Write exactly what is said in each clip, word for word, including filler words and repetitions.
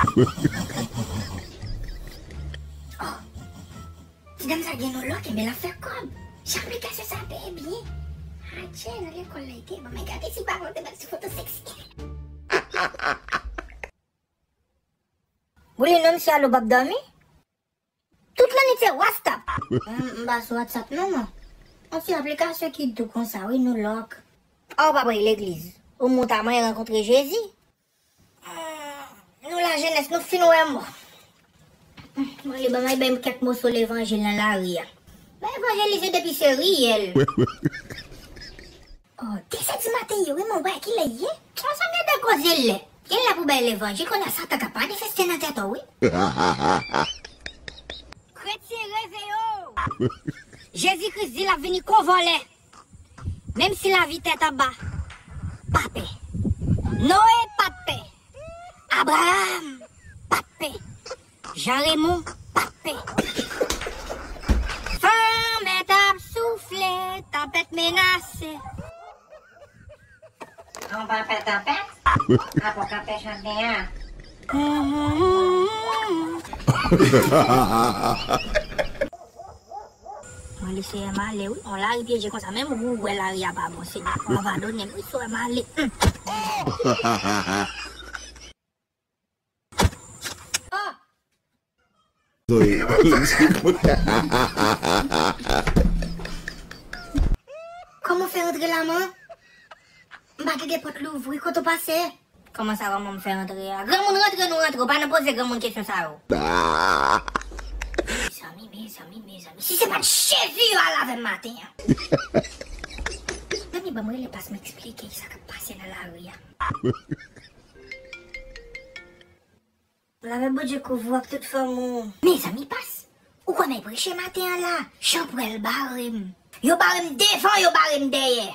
Oh, ti dam sa gen yon lòk, enben l ap fè kòb. Jan aplikasyon sa peye byen. Adje, nan lekòl la, li te bon, men gade si paran te met sou foto seksi. Boulin, non, misye alo p ap dòmi. Tout lannwit se WhatsApp. M, m pa sou WhatsApp non, mwen. Yon ti aplikasyon ki dou konsa, wi, nou lòk. A, ou pa prèy legliz. Ou mouta mwen rankontre Jezi. Nou lajenès, nou fin wè mò. Mwen li ban m bay kèk moso levanjil nan lari a. Mwen evanjelize depi se riyèl. Oh, de sèt di maten ye, wi, men w wè kilè ye? Sa, sa m gen de koze lè. Gen lè pou bay levanjil, kounye a Satan ka manifeste nan tèt ou, wi. Kretyen, reveye w! Jezi Kris di l ap vini kon vòlè. Menm si lavi tèt anba, pa pè. Noe pa t pè. Abraram pa t pè. Jan Remon pa t pè. Van mèt ap soufle, tanpèt menase. An pa pè tanpèt, apre w ka pè chante a. Mwen, li se m ale, wi. On lari pyeje konsa, menm ou wè lari a pa bon, Senyè. Ou abandone m, wi, se m ale. Hum. Oh! Zoe. Kòman w fè rantre la, man? M pa tande pòt louvri, kote w pase? Kòman sa, kòman m fè rantre a? Granmoun rantre, nou rantre, w pa nan poze granmoun kesyon sa yo. Ah. Mezanmi, mezanmi, mezanmi, si se pa t Jezi yo al avè m maten an. Mezanmi, ban m rele Pas m eksplike sa k ap pase nan lari a. Lavè Bondye kouvri w ak tout fanmi w. Mezanmi, Pas, ou kwè m al preche maten an la? Jan pwèl bare m. Yo bare m devan, yo bare m dèyè.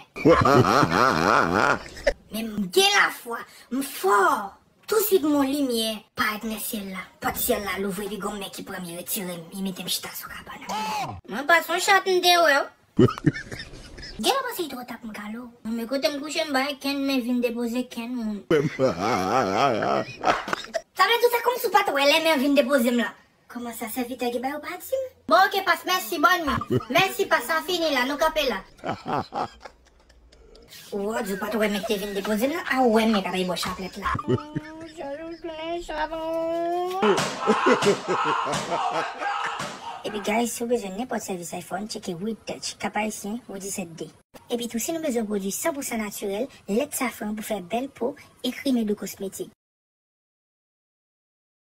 Men m gen lafwa, m fò. Touswit m wè yon limyè parèt nan syèl la. Pòt syèl la louvri, epi gon men ki pran m, li retire m, li mete m chita sou kabann an. Mwen pa se yon chat m te wè w. Gen lè w panse li twò ta pou m kale w. Non, men kote m kouche, m pa gen kenn men vin depoze kenn moun. Sa vle di w se kòmsi w pa t wè lè men an vin depoze m la. Kòman sa, sèvitè ki ba yo pa di m? Bon, oke, Pas, mèsi, bòn nwi. Mèsi, Pas, sa fini la, nou kanpe la. Ou di w pa t wè men ki te vin depoze m nan, a ou wè men k ap bay bò chaplèt la. Epi, guys, si w bezwen nenpòt sèvis iPhone, tcheke Weed Touch, Cap Haïtien, Rue disèt D. Epi tou, si nou bezwen pwodui san pou san natirèl, lèt safran pou fè bèl po, ekri Medo Kosmetik.